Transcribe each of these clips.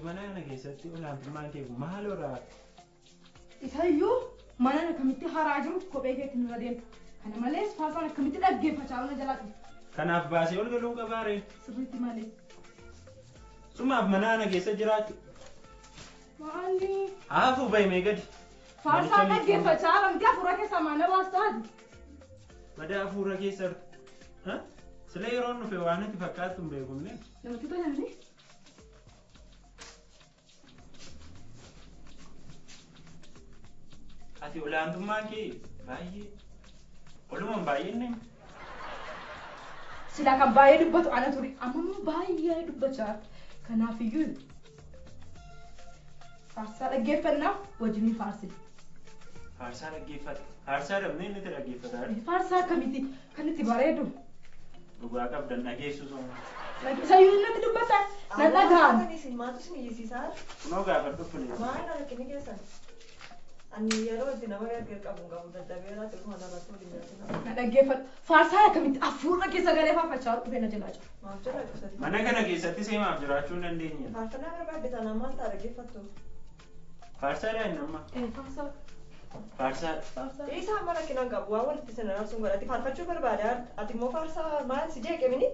Ati mana kana keessatti olaantummaan kee maal horaa? Isayyuu mana akkamitti haraa jiru kophee keetiin irra deemta. Kana malees faarsaan akkamitti dhaggeeffachaa na jalaa dhufu. Kanaaf baasee ol galuun qabaaree? Sirriitti malee. Sumaaf mana kana keessa jiraachuu. Maali? Haafuu bahimee gadi. Faarsaan dhaggeeffachaa wanti hafuura keessaa maana baastaati. Badaa hafuura keessa jirtu. Sila yeroon dhufe waan ati fakkaattu hin beekumne. Namatti tolamne. Ati olaantummaan kee baay'ee olumaan baay'inne. Silaa kan baay'ee dubbatu ana ture. Amma immoo baay'ee dubbachaa. Kanaafiyyuu faarsaa dhaggeeffannaa wajjin faarsina. Faarsaa dhaggeeffata. Faarsaa dhabnee inni itti dhaggeeffata. Faarsaa akkamitti kan itti bareedu? Dhugaa qabdan dhageessu sun. Isayyuu natti dubbata. Nan dhaga'an. Maaltu isin iyyisiisaa? Kunoo gaafadhu fulee. Maal rakkinni keessan? Ani yeroo itti nama gargar qabu hin qabu dadhabeera xiqqoo narratti waliin nyaatina. Na dhaggeeffadhu. Faarsaa akkamitti hafuura keessa galee faarfachaa dhufee na jalaa jira. Maaf jala cufsati? Mana kana keessatti seemaaf jiraachuu hin dandeenye. Faarfannaa barbaadde taanaan maal ta'a dhaggeeffattu? Faarsaadhaa inni amma. Faarsaa. Faarsaa. Faarsaa. Dhiisaa amma rakkina hin qabu waan walitti isin araarsuun godhati faarfachuu barbaada ati immoo faarsaa maal si jeeqe mini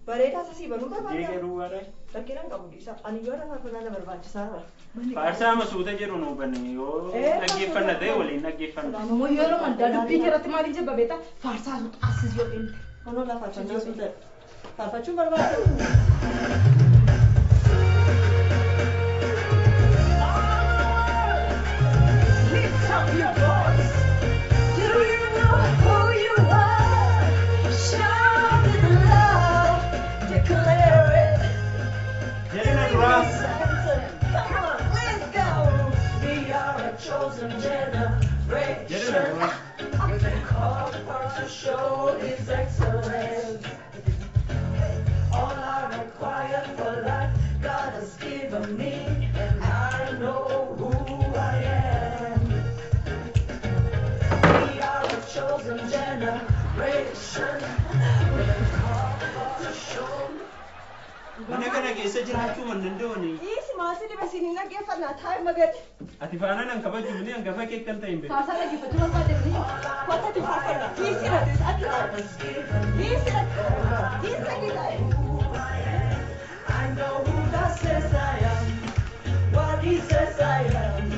bareedaa isa sii banuu barbaada. Jeeqee duwwaadhaa. Rakkina hin qabu dhiisaa ani yoo faarfannaa na barbaachisaa. Faarsaa masuuta jedhu nuu banne yoo dhaggeeffanna ta'e waliin dhaggeeffanna. Ammoo yeroo mandaa dubbii keerratti maaliin jabba beektaa faarsaa sun xaasis yoo deemte. Kunoo lafa faarfannaa sun ta'e. Faarfachuun barbaada. Lift up your voice. Do you know who you are? Shout it loud, declare it. Jedhina duraa. Come on, let's go. We are a chosen generation. Jedhina duraa. We've been called for to show His excellence. All I require for life, God has given me, and I know who I am. We are a chosen generation. We've been called for to show. Mana kana keessa jiraachuu hin danda'u. Dhiisi maasii dhibe siin hin dhaggeeffannaa taa'e magadi. Ati faana nan kabaju mini hangafa kee kan ta'e hin beeku. Faarsaa dhaggeeffachuu barbaadde mini. Kotatti faarfannaa. Dhiisi ati ati dhiisi ati dhiisi ati taa'e. I know who God says I am, what He says I am,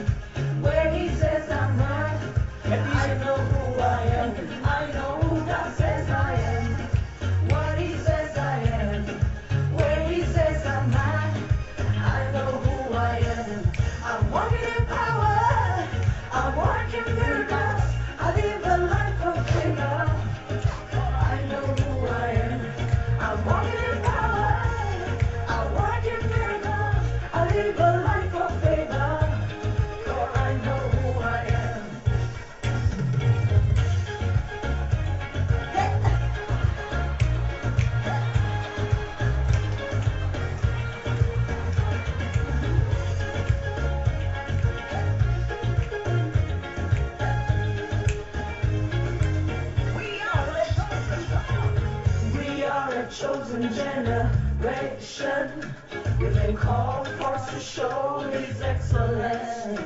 where He says I'm at. I know who I am. I know who God says I am, what He says I am, where He says I'm at. I know who I am. I'm walking in power. I walk in miracles. I live a life of favor. I know who I am. I'm walking in power. I walk in miracles. I live a life of favor. For I know who I am. We are a chosen generation. We've been called for to show His excellence.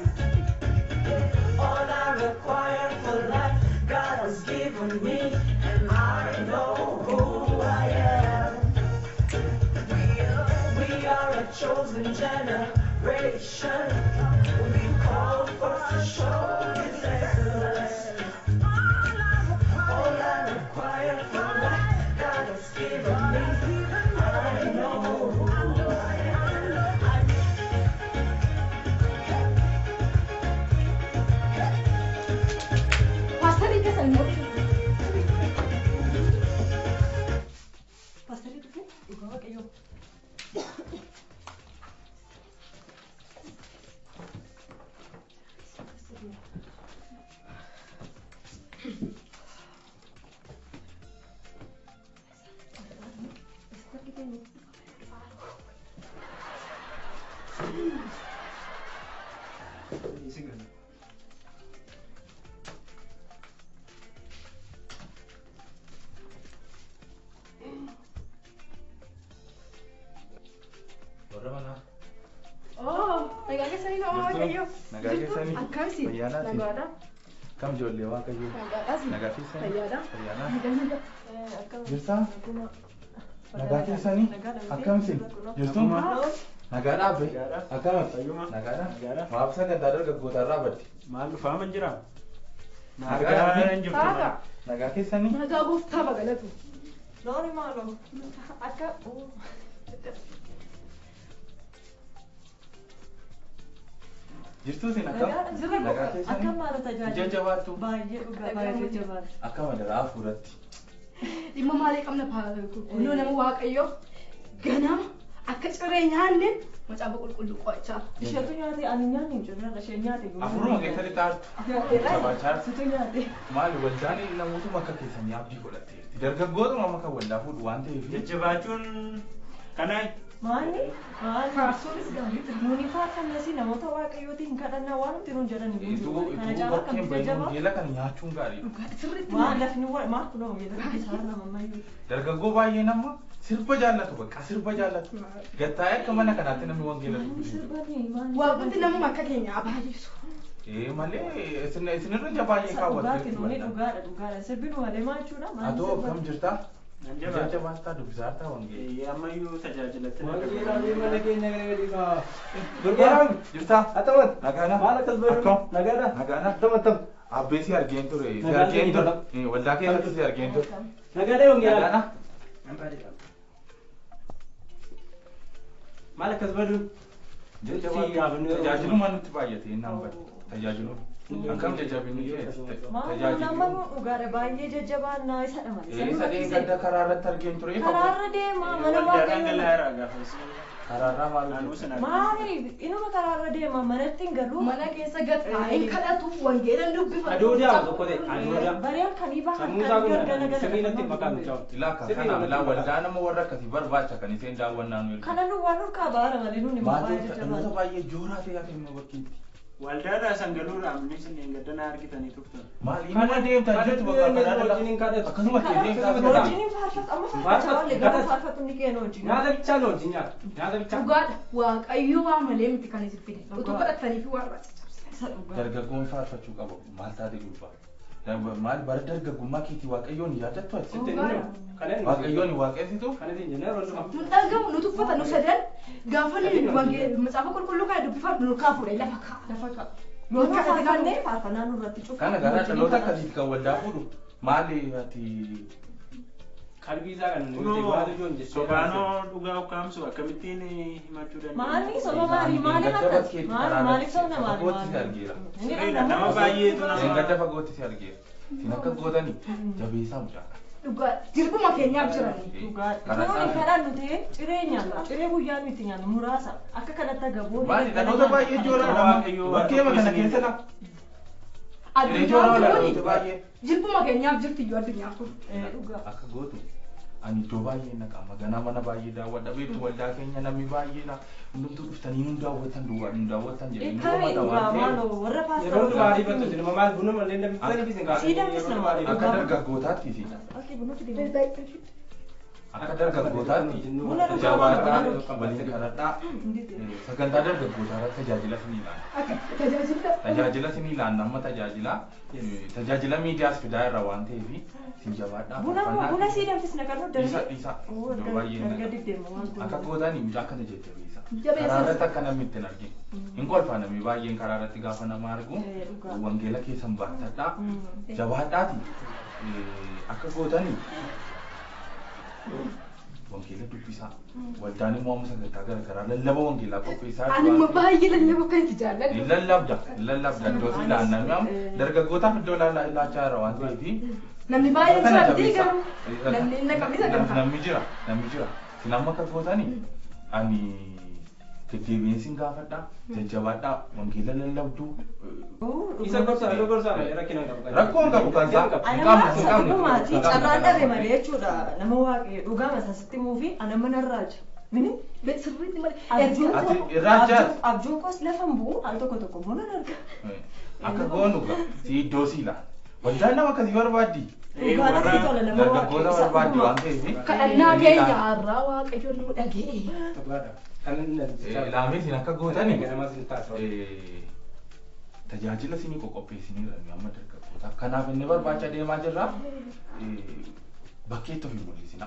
All I require for life, God has given me, and I know who I am. We are a chosen generation. We've been called for to show His excellence. All I require for life, God has given me. I know who I am. Paasterii keessan immoo dhufu. Paasterii dhufe dhugaa waaqayyoo. Isi gana. Warra manaa. Oo Waaqayyoo. Nagaa keessanii. Akkamsi? Fayyaadhaa? Nagaadha. Kam ijoollee Waaqayyoo? Nagaadhaas. Nagaa keessanii. Fayyaadha. Fayyaadhaa? Nagaa nagaa. Jirtaa? Nagaa keessanii. Akkamsi? Jirtu? Nagaa dhaabbe. Akkam? Nagaadha. Maaf sagantaa dargaggootaa irraa badde? Maal dhufaa man jira? Nagaa dhaabbe. Argaa hin jirtu. Faata. Nagaa keessanii. Nagaa gooftaa bagalatu. Noori maaloo akka Jirtuu isin akkam? Jira Nagaa keessanii. Akkam maal tajaajila? Jajjabaattu. Baay'ee dhugaa baay'ee jajjabaattu. Akkam adaraa hafuuratti. Dhimma maalii qabna kunoo nama Waaqayyoo ganama akka ciree nyaanne macaafa qulqulluu qo'achaa. Isheetu nyaate ani nyaanni hin jiru isheen nyaate. Hafuuruma keessatti taartu. Jabaachaa. Situ nyaate. Maali waldaan namootuma akka keessanii abdii godhatteerti. Dargaggootuma amma kan waldaa fuudhu waan ta'eef. Jajjabaachuun kanaa Maali? Maali? Faarsuunis gaariidha. Nuni faarfannasi namoota waaqayyootiin hin kadhannaa waan nuti nuun jedhan hin Ituu jiru. Kana ituu caalaa bakkeen akkamitti bahin jajjabaa? wangeela kana nyaachuun gaariidha. Dhugaa sirriitti Maal lafni maal kunoo wangeela isaa nama ammayyuu. Dargaggoo baay'een amma sirba jaallatu bakka sirba jaallatu. Gattaa'ee akka mana kanaatti namni wangeela Maali dubbisu. sirbanii maali? Waaqni namuma akka keenyaa baay'isu. Ee malee isinirra jabaay'ee Dhugaati kaawwatteerti nuni waldaan. dhugaadha dhugaadha sirbinu malee maal jechuudha? Maali Atoo sirba? akkam jirtaa? Nan jabaata. Jajjabaattaa dubbisaartaa wangeela. Ammayyuu tajaajilatti. Wangeelaa fi mana keenya gara gadi faa. Durbaaraan jirtaa? Ataman. Nagaana. Maal akkas barru? Akkam? Nagaadha. Nagaana. Attam attam. Abbee si argeen ture. Si Nagaan argeen ture. keenya Waldaa keessatti si argeen ture. Nagaadha wangeelaa. Nagaana. Maal akkas barru? Tajaajiluma nutti baay'ate innaan bade. Tajaajiluma. Akkam jajjabinni kee? Maal nama nu dhugaadha baay'ee jajjabaannaa isadha malee. Ee sadeen gadda karaa irratti argeen ture. Karaarra deema mana Waldaadhaan waaqayyoo. galaa gaafas. Karaarraa maal Naannoo hojjette? sana. Maali inuma karaarra deema manatti hin galu. Mana keessa gad taa'ee kadhatu wangeela dubbifatu. Adoodaa tokko ta'e adoodaa. Baree halkanii baha Sammuu isaa halkan kun galgala sirrii natti hin gala. fakkaatu mucaa. Ilaa akka kana ilaa waldaa nama warra akkasii barbaacha kan isheen daawwannaa nu ergu. Kana nu waan nurkaa baara malee nuni Maatii baay'ee dhaloota jajjabaata. baay'ee jooraa ta'e hafe immoo bakkeetti. Waldaadhaa sangaluudhaan inni gaddanaa argitanii turtan. Maali inni deemtaa jirtu bakka karaa Wajjin hin kadhatu. Akkasuma kee deemtaa Wajjin hin faarfatu amma faarfachaa oolle garuu faarfatu ni kennu wajjin. Nyaata bichaa nu wajjin nyaata. Nyaata bichaa. Dhugaadha. Waaqayyo waa malee miti kan isin fide. Utuu kadhatanii fi waan caccabsa. Isa dhugaa. Dargaggoon faarfachuu qaba. Maal taate gurbaa? Maal bara dargaggummaa keetii waaqayyoon yaadattu ati? Sitti hin jiru. Kana hin Waaqayyoon waaqessitu? Kana hin jenne yeroo hundumaa. Nun dhagamu nu tuffata nu sadan gaafa nuyi wangeela macaafa qulqulluu kana dubbifatu nu kaa fuudhee lafa kaa lafa kaa. Yoo nu faarfannee faarfannaa nurratti cufa. Kana garaa dhaloota akkasiiti kan waldaa fuudhu. Maali ati Qalbii isaa kan nuti Kunoo waatu ijoon jettee. sobaanoo dhugaa ukkaamsu akkamittiin himachuu dandeenya? Maali soba maali maali Gadda maali maali maaliif sobna maali Fagootti si maali? argeera. Inni Nama baay'eetu nama Gadda fagootti si argeera. Isin akka gootanii jabeessaa mucaa. Dhugaa jirbuma keenyaaf jiranii. Dhugaadha. Nuuni kadhannu ta'ee ciree nyaanna. Ciree guyyaa nuti nyaannu muraasa. Akka kanatti agaboo. Maali dhaloota baay'ee jooraa nama bakkeema kana keessa dha. Ciree jooraa Addunyaan dhaloota kun baay'ee. jirbuma keenyaaf jirti iyyuu addunyaan kun. Dhugaa. Akka gootu ani iddoo baay'ee naqa maganaa mana baay'ee daawwadha beektu waldaa keenya namni baay'eedha hundumtuu dhuftanii nu daawwatan duwwaa nu daawwatan jedhanii nu Kami hubata dhugaa waan ta'eef maaloo warra Yeroo hundumaa paastaa. ariifattu isin maal buna malee namni bisin kaasa. Sii danfisna maal? akka dargaggootaatti si Akki buna fide. akka dargaggootaatti Buna dhugaa jabaadhaa buna waliin kadhadhaa sagantaa dargaggootaa irratti tajaajila sinii laanna. Akka tajaajila. Tajaajila sinii laanna amma tajaajila tajaajila miidiyaas fidaa irra waan ta'eef sin jabaadhaa. Buna buna sii danfisna kan nu Dhiisa darbe. dhiisa iddoo baay'ee Darga naqa. diddeema waan kun. Akka gootanii mucaa akkana jajjabeessa. Jabeessa. Karaa irratti akka namni ittiin arginu. Hin kolfa namni baay'een karaa irratti gaafa nama argu Dhugaa. wangeela keessan baattadhaa. Jabaadhaati. Akka gootanii wangeela dubbisaa. Waldaan immoo amma sagantaa garaagaraa lallaba wangeelaa qopheessaa Ani immoo baay'ee lallaba kan itti jaalladhu. Hin lallabda, hin lallabda iddoo si laanname amma dargaggootaaf iddoo laachaa jira waan ta'eef. Namni baay'een Kana jira miti jabeessa. garuu namni inni qabni sagantaa. Namni jira, namni jira. Isin amma akka gootanii ani deddeebiin sin gaafadhaa, jajjabaadhaa, wangeela lallabduu. Isa gorsa isa gorsa rakkina hin qabu. Rakkoo hin qabu kan isaa. Ana Hin qabne, hin qabne. dhugumaatii Hin qabne. carraan dhabe malee jechuudha nama waaqayyo dhugaama isasitti himuufi ana manarraa jira. Mini Sirriitti malee. abjuun Ati koo irraa jaal. abjuun koos lafa hin bu'u al tokko tokko immoo nan arga. Akka goonu si iddoo sii laala. Waldaan nama akkasii barbaaddi. Dhugaa natti tola nama Dargaggoota waaqayyo isa barbaaddi dhuguma. waan ta'eef. Kadhannaa keenya har'aa waaqayyo nu dhaga'e. Dhugaadha. Kan inni Ilaamee isin akka gootanii Ganamas hin taasisu. Tajaajila isinii qoqopheessiniirra nuyi amma dargaggootaaf. Kanaaf inni barbaacha deemaa jirra. Bakkeetti of hin mul'isina.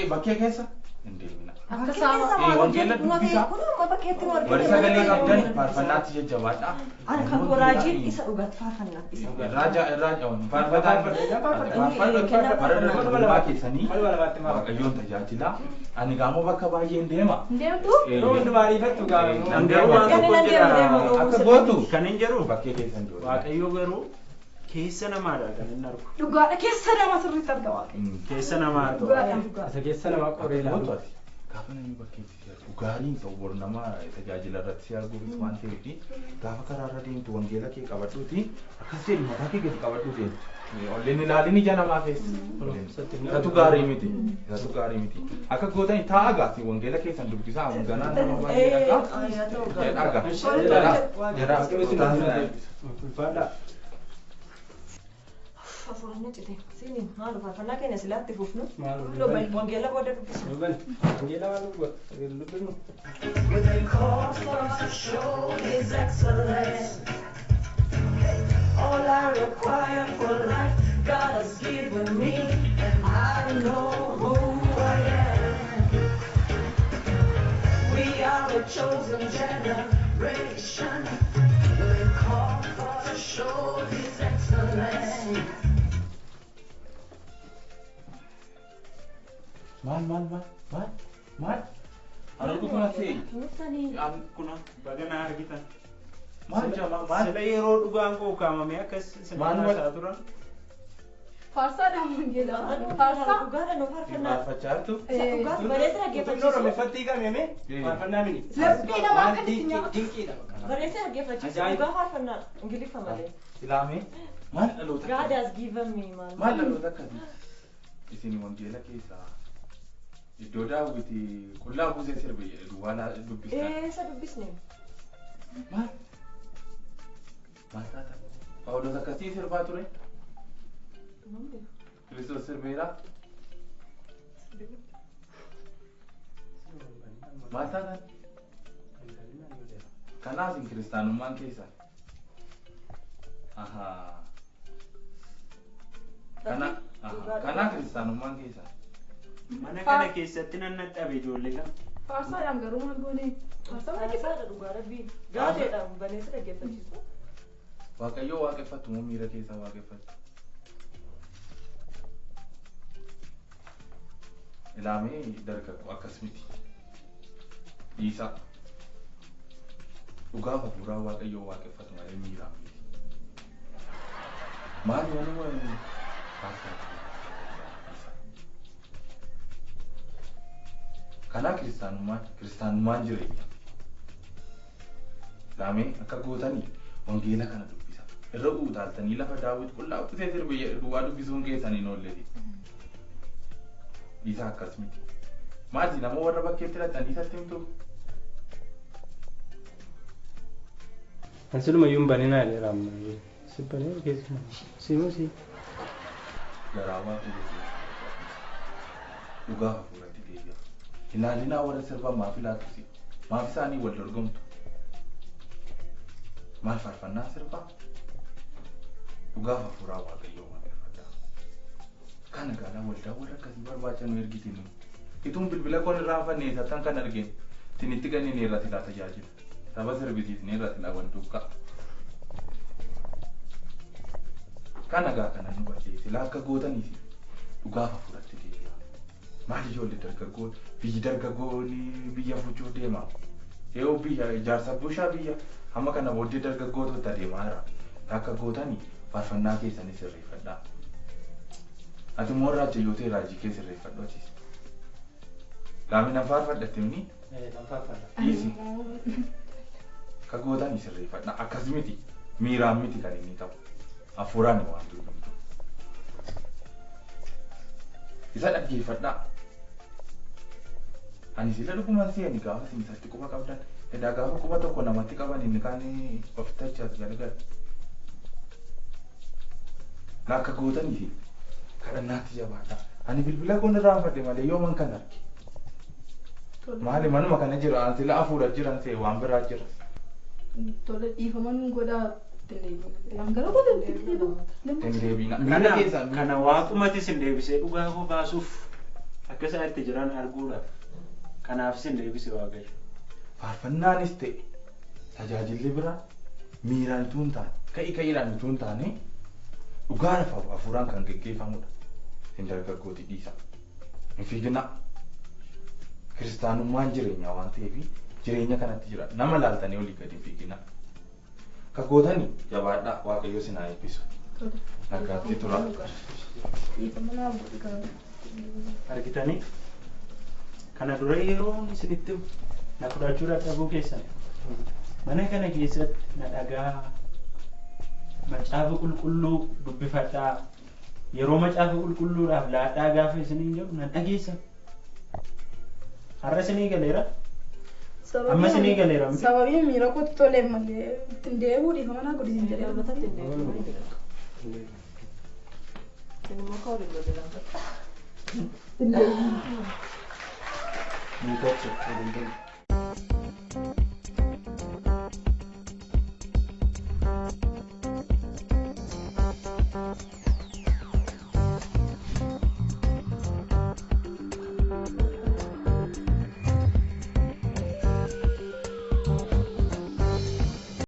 Bakkee keessa hin deemina. Akka saama. Wangeela dubbisaa. Kun amma bakkeetti nu argina. Warri sagalee qabdan faarfannaatti jajjabaadha. Ani kan koraajiin isa dhugaatti faarfannaa isa. Irraa faarfataan faarfadhu bara dargaggummaa keessanii Waaqayyoon tajaajila. Ani gaamoo bakka baay'een deema. Deemtu? Yeroo hundumaa ariifattu gaafa. An garuu waan Ganni tokko nan deema jedha. deema Akka gootu Kan hin jiru bakkee keessan jiru. Waaqayyo garuu keessa namaadha kan inni argu. Dhugaadha keessa nama sirriitti arga Waaqayyo. Keessa namaa arga. Dhugaadha dhugaadha. Isa keessa namaa qoree Gootu ilaalu. ati gaafa namni bakkeetti si argu gaariin ta'u bor nama tajaajila irratti si arguufis waan ta'eef gaafa karaa irra deemtu wangeela kee qabadhuuti akkas jedhi mataa kee gadi qabadhuu deemtu. Olleen ilaalin ija namaa keessa. Isatu gaarii miti. Isatu gaarii miti. Akka gootani taa'a gaasi wangeela keessan dubbisaa ganaa nama baay'ee dhagaa. Jedhaa gaa. Jedhaa. Jedhaa. Ulfaadhaa. Afuranni cite. Siiniin maal faarfannaa keenya silaatti fufnu. Maal Wangeela booda dubbisnu. Lubban. Wangeela maal dubbisnu? With a call for to show his excellence. All I require for life, God has given me, and I know who I am. We are a chosen generation. With a call for to show his excellence. Maal maal maal maal maal? Ani dhuguma ta'e. Kuna baga na argitan. Maal jama maal? Sila yeroo dhugaan koo kaamamee akkas Maal sirna isaa turan. Faarsaadhaan wangeela. Faarsaa. Dhugaadha nu faarfannaa. Faarfachaa jirtu? Isa dhugaatti bareessa Tunnoo dhaggeeffachiisu. Oromeeffatti hiikameme faarfannaa mini. Laphee namaa akka itti nyaata. Dinqiidha bakka. Bareessa dhaggeeffachiisu. Ajaa'iba. Dhugaa faarfannaa Ingiliffa malee. Ilaamee maal dhaloota God has given me maal. maal dhaloota akkasii? Isin wangeela keessaa iddoo daawwiti qullaa buusee sirbe jedhe duwwaa dubbistaa. Eessa dubbisne? Maal? Maal taata? Phaawulos akkasii sirbaa ture? Kiristoos sirbeera? Maal taatan? Kanaaf hin kiristaanummaan keessan. Ahaa. Kana kanaa kiristaanummaan keessan. Mana kana keessatti nan naxxabe ijoollee lama. Faarsaadhaan garuu maal goone? Faarsaa mana keessa. Faarsaadha dhugaa rabbii. Gaadeedha bareessa dhaggeeffachiisu. Waaqayyoo waaqeffattu moo miira keessaa waaqeffattu? Ilaamee dargaggoo akkas miti. Dhiisaa. Dhugaaf hafuuraa waaqayyoo waaqeffatu malee miiraan miti. Maal manuma faarsaa dhiisaa. Kanaa kiristaanummaan jireenya. Ilaamee akka gootanii wangeela kana dubbisa. Irra utaaltanii lafa daawwit qullaa uffisee sirbe jedhe duwwaa dubbisuun keessan hin oolleti. Dhiisaa akkas miti. Maali nama warra bakkeetti hidhatanii isatti himtu? Kan silumayyuu hin baninaa jedheera amma. Si banee keessumaa. Simuu si. Garaa waaqayyo keessa. Dhugaaf hafuuratti deebi'a. Ilaalinaa warra sirban maaf ilaaltu si? Maaf isaanii wal dorgomtu? Maal faarfannaa sirbaa? Dhugaaf hafuuraa waaqayyoo waaqeffadhaa. Kana gaalaa waldaa warra akkasii barbaacha nu ergite nu. Ituun bilbila koon irraa hafannee sattan kan argine isinitti ganneen irra silaa tajaajilu. Saba sirbisiisnee irra silaa wal duukaa. Kana gaa kana nu barsiise silaa akka gootaniif dhugaaf hafuuratti deebi'a. Maal ijoollee dargaggoon biyyi dargaggoon biyya fuuchuu deema. Yoo biyya ijaarsa bushaa biyya hamma kana booddee dargaggootu itti adeemaa jira. Akka gootanii faarfannaa keessanii sirreeffadhaa. Ati immoo raacha yoo ta'e raajii kee sirreeffadhu achiis. Laamina faarfadhatte mini Nan faarfadha. dhiisi. Akka gootanii sirreeffadhaa. Akkas miti miiraan miti kan inni ta'u. Hafuuraan waan hundumtu. Isa dhaggeeffadhaa. Ani sila dhugumaan seeni gaafa isin isatti quba qabdan. Edaa gaafa quba tokko namatti qaban inni kaan ofitti achi as gargar. Akka gootanii fi kadhannaatti jabaadha. Ani bilbila koon irraa hafadhe malee yooman kan arge. Maali manuma kana jira an sila hafuura jiran see waan biraa jira. Tole dhiifama nu godhaa ittiin deebiin. Gara koo ittiin deebiin. Hin deebiina. Miira Kana keessaa kana waaqumatti isin deebisee dhugaa koo baasuuf akka isaan itti jiran arguudhaaf. Kanaaf isin deebise Waaqayyo. Faarfannaanis ta'e tajaajilli biraa miiraan utuu hin taane ka'i ka'iidhaan utuu hin taane dhugaan hafuuraan kan geggeeffamudha. Hin dargaggooti dhiisa. Hin fiiginaa. Kiristaanummaan jireenya waan ta'eef jireenya kanatti jira. Nama laaltanii olii gadi hin fiiginaa. Kagootanii jabaadhaa Waaqayyo isin haa eebbisu. Nagaatti tura. Dhiifama naaf godhi kana. Argitanii? Kana dura yeroon isinitti himu na fudhachuu dadhabuu keessan. Mana kana keessatti na dhagaa macaafa qulqulluu dubbifadhaa. Yeroo macaafa qulqulluudhaaf laadhaa gaafa isiniin jedhu na dhageessan. Har'a isinii galeera? Amma isinii galeera miti? Sababii miira kootti toleef malee ittiin deebi'uu dhiifama naa godhi siin jedhee. Lammata ittiin deebiin. Isin immoo akka waliin lolle lammata. Ni tokko waliin deemu.